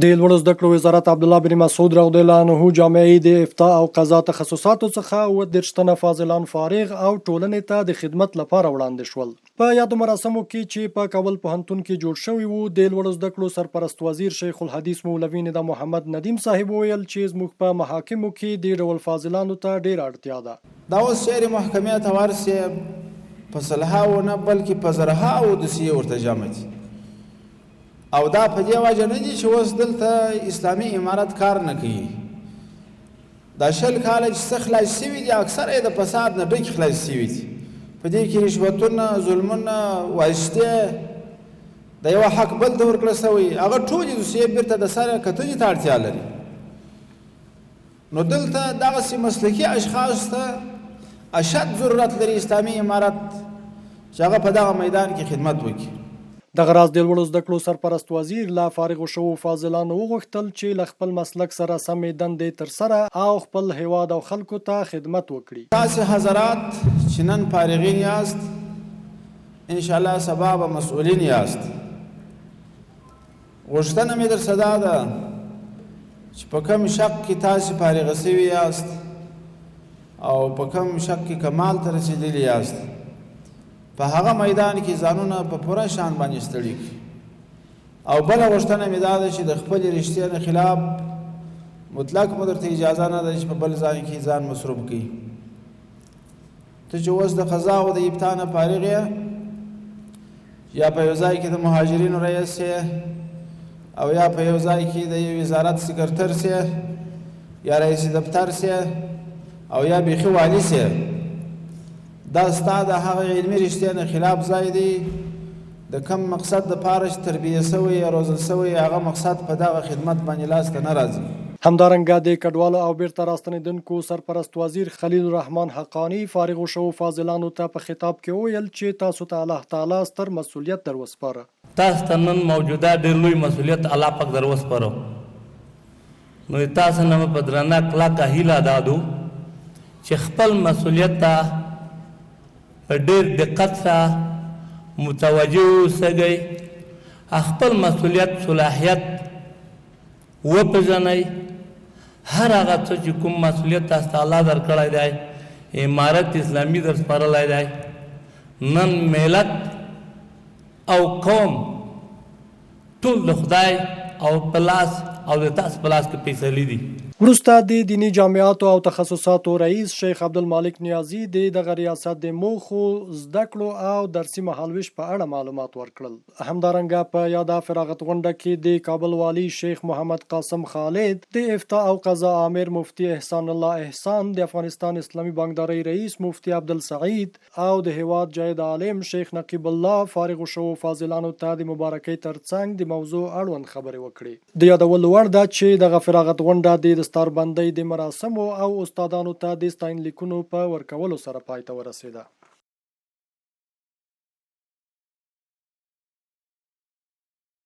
د لوړو زده کړو وزارت عبدالله بن مسعود رضی الله عنه جامعې د افتاء او قضا تخصصاتو څخه 37 تنه فاضلان فارغ او ټولنې ته د خدمت لپاره وړاندې شول. په یادو مراسمو کې چې په کابل پوهنتون کې جوړ شوي وو، د لوړو زده کړو سرپرست وزیر شیخ الحدیث مولوي ندا محمد ندیم صاحب وویل چې زموږ په محاکمو کې دې ډول فاضلانو ته ډېره اړتیا ده. دا اوس چېرې محکمې ته ورشې، په سلهاوو نه بلکې په زرهاوو دوسیې ورته جمع دي. او دا په دې وجه نه دي چې اوس دلته اسلامي امارت کار نه کوي. دا 20 کاله چې څه خلاص شوي دي، اکثره یې د فساد نه ډکې خلاص شوي دي. په دې کې رشوتونه، ظلمونه، واسطې، د یوه حق بل ته ورکړل شوی، هغه ټولې دوسیې بیرته د سره کتنې ته اړتیا لري. نو دلته دغسې مسلکي اشخاص ته اشد ضرورت لري اسلامي امارت چې هغه په دغه میدان کې خدمت وکړي. دغه راز د لوړو زده کړو سرپرست وزیر له فارغو شوو فاضلانو وغوښتل چې له خپل مسلک سره سمې دندې ترسره او خپل هېواد او خلکو ته خدمت وکړي. تاسې حضرات چې نن فارغین یاست، ان شاء الله سبا به مسؤلین یاست. غوښتنه مې درڅخه دا ده چې په کوم شق کې تاسې فارغه شوي یاست او په کوم شق کې کمال ته رسېدلي یاست، په هغه میدان کې ځانونه په پوره شان باندې ستړي کړي. او بله غوښتنه مې دا ده چې د خپلې رشتې نه خلاف مطلق مو درته اجازه نه ده چې په بل ځای کې ځان مصروف کړي. ته چې اوس د قضا او د ابتا نه فارغ یې، یا په یو ځای کې د مهاجرینو رئیس یې، او یا په یو ځای کې د یو وزارت سکرتر سې، یا رئیس دفتر سې، او یا بیخي والي سې، دا ستا د هغه علمي رشتې نه خلاف ځای دی. د کم مقصد د پاره چې تربیه شوی یا روزل شوی، هغه مقصد په دغه خدمت باندې لاس ته نه راځي. همدارنګه د کډوالو او بیرته راستنېدونکو سرپرست وزیر خلیل الرحمن حقاني فارغو شوو فاضلانو ته په خطاب کې وویل چې تاسو ته الله تعالی ستر مسؤلیت در وسپاره. تاسو ته نن موجوده ډېر لوی مسؤلیت الله پاک در وسپاره، نو تاسو نه مې په درنه کلکه هیله دا دو چې خپل مسؤلیت ته په ډېر دقت سره متوجه اوسئ، خپل مسؤلیت صلاحیت وپېژنئ. هر هغه څه چې کوم مسؤلیت تاسو ته الله درکړی دی، امارت اسلامي در سپارلی دی، نن ملت او قوم ټول د خدای او په لاس او د تاسو په لاس کې فیصلې دي. وروسته د دیني جامعاتو او تخصصاتو رئیس شیخ عبدالمالک نیازي د دغه ریاست د موخو، زده کړو او درسي مهالویش په اړه معلومات ورکړل. همدارنګه په یاده فراغت غونډه کې د کابل والي شیخ محمد قاسم خالد، د افتاء او قضا آمر مفتي احسان الله احسان، د افغانستان اسلامي بانکدارۍ رئیس مفتي عبدالسعید او د هېواد جید عالم شیخ نقیب الله فارغو شوو فاضلانو ته د مبارکۍ ترڅنګ د موضوع اړوند خبرې وکړې. د یادولو وړ ده چې دغه فراغت غونډه د دستاربندۍ د مراسمو او استادانو ته د ستاینلیکونو په ورکولو سره پای ته ورسېده.